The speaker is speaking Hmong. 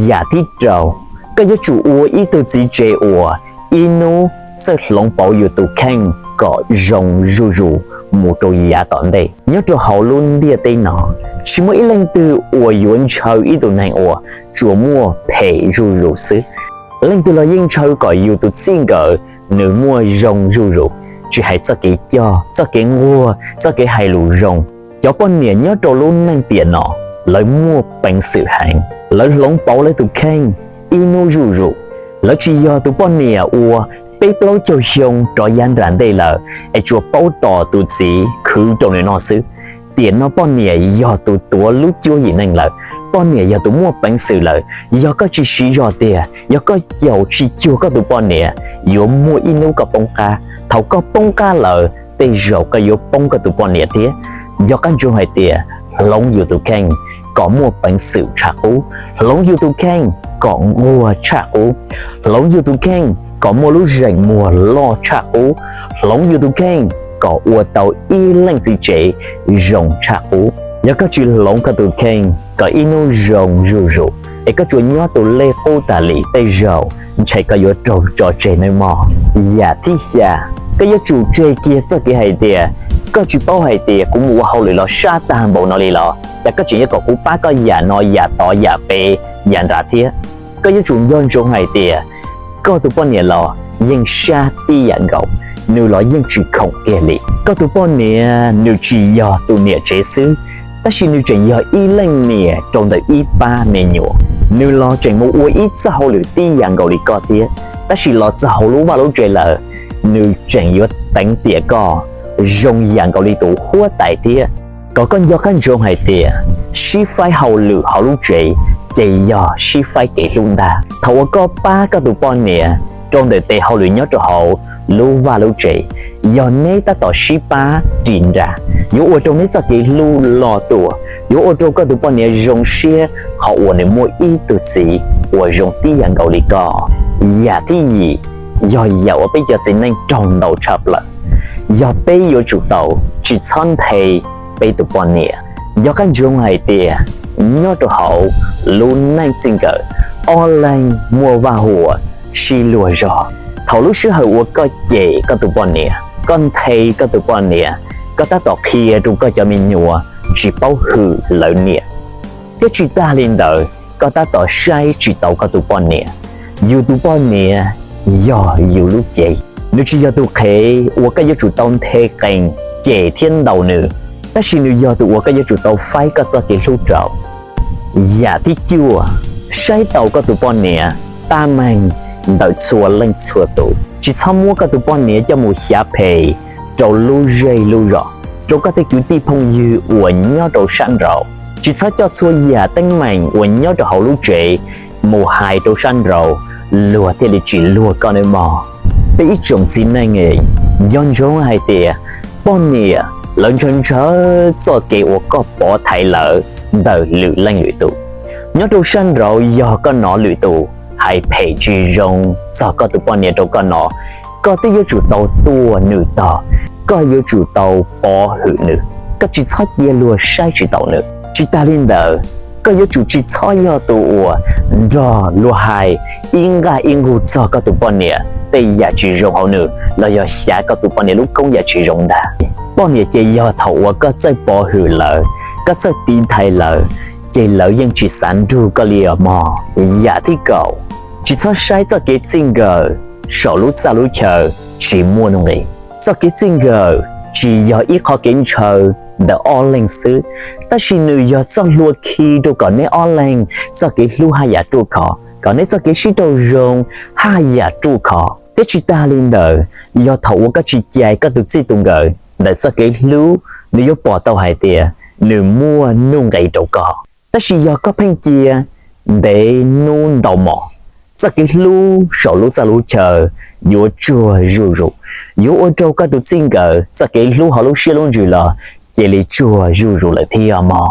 Yam thib rau, koj yuav tsum ua ib tug txiv tsev uas ib hnub txawj hloov pauv yus tus kheej kom zoo zuj zus mus rau yav tom ntej. Nyob rau hauv lub ntiaj teb no, tsis muaj ib leej twg uas yuav ntshaw ib tug neeg uas tsuas muaj phem zuj zus xwb. Leej twg los yeej ntshaw kom yus tus txij nkawm nws muaj zoo zuj zus, tsis hais txoj kev coj, txoj kev nquag, txoj kev hais lus zoo. Cov poj niam nyob rau lub neej tiam no, lawv muaj peev xwm heev, lawv hloov pauv lawv tus kheej ib hnub zuj zus. Lawv tsis yog tus poj niam uas peb plaub caug xyoo rov yav nram ntej lawm es tsuas paub tos tus txiv khwv rau nws noj xwb. Tiam no poj niam yog tus tuav lub cuab yim neej lawm, poj niam yog tus muaj peev xwm lawm. Yog koj tsis siv zog tiag, yog koj caum tsis cuag koj tus poj niam, yuav muaj ib hnub koj poob qab. Thaum koj poob qab lawm, tej zaum koj yuav poob koj tus poj niam thiab. Nco qab ntsoov hais tias hloov yus tus kheej kom muaj peev xwm tshaj qub, hloov yus tus kheej kom nquag tshaj qub, hloov yus tus kheej kom muaj lub zeem muag loj tshaj qub, hloov yus tus kheej kom ua tau ib leej txiv tsev zoo tshaj qub. Yog koj tsis hloov koj tus kheej kom ib hnub zoo zuj zus, es koj tsuas nyob tus lej qub tas li, tej zaum ntshai koj yuav raug tso tseg nawb mog. Yam thib xya, koj yuav tsum tseg kiag txoj kev hais tias koj tsis paub hais tias kuv mus ua hauj lwm los sab tag npaum no li los cas koj tseem yuav kom kuv pab koj yam no yam tod yam pem yam nrad thiab. Koj yuav tsum nco ntsoov hais tias koj tus poj niam los yeej sab tib yam nkaus, nws los yeej tsis khoom kiag li. Koj tus poj niam nws tsis yog tus niam tsev xwb, tab sis nws tseem yog ib leej niam rau ntawm ib pab me nyuam. Nws los tseem mus ua ib txoj hauj lwm tib yam nkaus li koj thiab, tab sis los txog hauv lub vaj lub tsev lawm, nws tseem yuav teev tiam koj zoo yam nkaus li tus huab tais thiab. Kom koj nco qab ntsoov hais tias sib faib hauj lwm hauv lub tsev ces yog sib faib kev hlub ntag. Thaum uas koj pab koj tus poj niam rau ntawm tes hauj lwm nyob rau hauv lub vaj lub tsev, yog neb tab tom sib pab ris nra, yuav ua rau neb txoj kev hlub loj tuaj, yuav ua rau koj tus poj niam zoo siab qhov uas nws muaj ib tug txiv uas zoo tib yam nkaus li koj. Yam thib yim, yog yam uas peb cov txiv neej raug ntaus tshaj plaws, yog peb yuav tsum tau tsis txhob nthe peb tus poj niam. Nco qab ntsoov hais tias nyob rau hauv lub neej txij nkawm, ob leeg muaj vaj huam sib luag zog. Thaum lub sij hawm uas koj cem koj tus poj niam, koj nthe koj tus poj niam, koj tab tom qhia rau koj cov me nyuam tsis paub hwm lawv niam, thiab tsis tag li ntawd koj tab tom saib tsis taus koj tus poj niam. Yus tus poj niam yog yus lub cev, nws tsis yog tus qhev uas koj yuav tsum tau nthe qees cem thiab ntaus nws, tab sis nws yog tus uas koj yuav tsum tau faib koj txoj kev hlub rau. Yam thib cuaj, saib taus koj tus poj niam tab meeg ntawm txhua leej txhua tus. Tsis txhob muab koj tus poj niam coj mus xyav phem rau lub zej lub zos, rau koj tej kwv tij phooj ywg uas nyob rau sab nraud. Tsis txhob coj txhua yam teeb meem uas nyob rau hauv lub tsev mus hais rau sab nraud, luag thiaj li tsis luag koj nawb mog. Peb ib tsoom txiv neej, nco ntsoov hais tias poj niam lawv ntshaw ntshaw txoj kev uas koj pov thaiv lawv ntawm lwm leej lwm tus. Nyob rau sab nraud yog koj hnov lwm tus hais phem tsis zoo txog koj tus poj niam rau koj hnov, koj twb yuav tsum tau tuaj nws tog, koj yuav tsum tau pov hwm nws, koj tsis txhob cia luag saib tsis taus nws. Tsis tag li ntawd, koj yuav tsum tsis txhob yog tus uas nrog luag hais ib nqaj ib nqug txog koj tus poj niam tej yam tsis zoo hauv nws los yog xyav koj tus poj niam lub koob yam tsis zoo ntag. Poj niam ces yog thaum uas koj txawj pov hwm lawv, koj txawj tiv thaiv lawv, ces lawv yeej tsis xav nrug koj li os mog. Yam thib kaum, tsis txhob saib txoj kev txij nkawm saum lub txaj lub chaw tsis muaj nuj nqis. Txoj kev txij nkawm tsis yog ib qho kev ntshaw ntawm ob leeg xwb, tab sis nws yog txoj hlua khi rau kom neb ob leeg txoj kev hlub haj yam ruaj khov, kom neb txoj kev sib raug zoo haj yam ruaj khov. Thiab tsis tag li ntawd, yog thaum uas koj tsis cais koj tus txij tus nkawm ntawm txoj kev hlub, nws yuav pom tau hais tias nws muaj nuj nqis rau koj. Tab sis yog koj pheej cia ntev hnub ntau hmo, txoj kev hlub saum lub txaj lub chaw yuav tsuag zuj zus, yuav ua rau koj tus txij nkawm txoj kev hlub hauv lub siab lub ntsws los cia li tsuag zuj zus lawm thiab mog.